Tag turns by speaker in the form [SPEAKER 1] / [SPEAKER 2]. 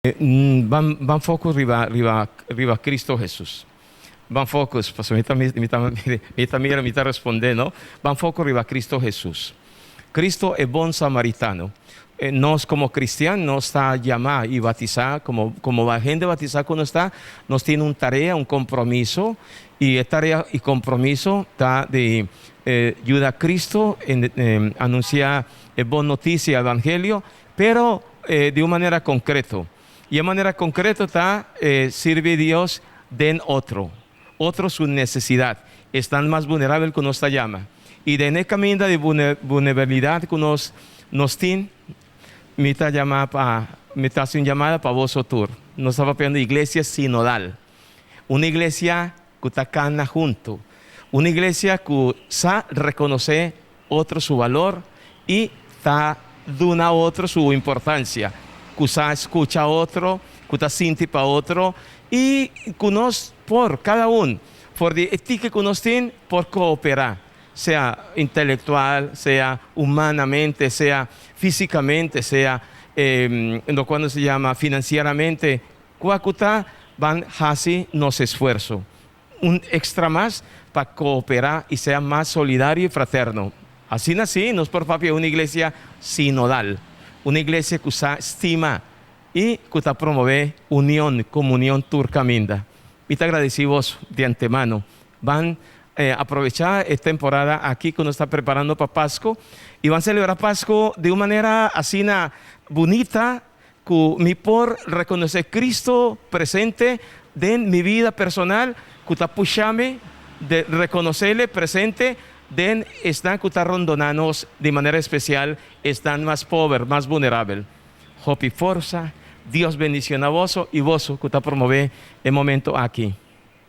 [SPEAKER 1] Ban ban focus riba riba riba Cristo Jesus. Ban focus, pasobra mi ta mi ta mi ta mira mi ta responde no. Ban focus riba Cristo Jesus. Cristo e bon samaritano. Nos como cristian nos ta yama y batisa como como hende batisa cu nos ta, nos tin un tarea, un compromiso y e tarea y compromiso ta di yuda Cristo en anuncia e bon noticia, evangelio, Pero di un manera concreto. Y e manera concreto ta sirbi Dios den otro, otro su necesidad, esnan mas vulnerabel cu nos ta yama. Y den e caminda di vulnerabilidad cu nos nos tin, mi ta yama pa, mi ta haci un yamada pa boso tur. Nos ta papiando iglesia sinodal. Un iglesia cu ta cana hunto. Un iglesia cu sa reconoce otro su valor y ta duna otro su importancia, cu sa scucha otro, cu ta sinti pa otro y cu nos por, cada un, for di e tiki cu nos tin, por coopera, sea intelectual, sea humanamente, sea fisicamente, sea locual nos ta yama financieramente, cua cu ta, ban haci nos esfuerzo. Un extra mas pa coopera y sea mas solidario y fraterno. Asina si nos por papia un iglesia sinodal, un iglesia cu sa stima y cu ta promove union, comunion tur caminda. Mi ta agradeci bos di antemano. Ban aprovecha e temporada aki cu nos ta preparando pa Pasco y ban celebra Pasco di un manera asina bunita Ku mi por rekonosé Cristo presente den mi bida personal ku ta pusha mi de rekonosele presente den esnan ku ta rondoná nos, di manera espesial esnan mas pober, mas bunerabel. Hopi forsa, Dios bendiciona boso y boso ku ta promové e momento aki.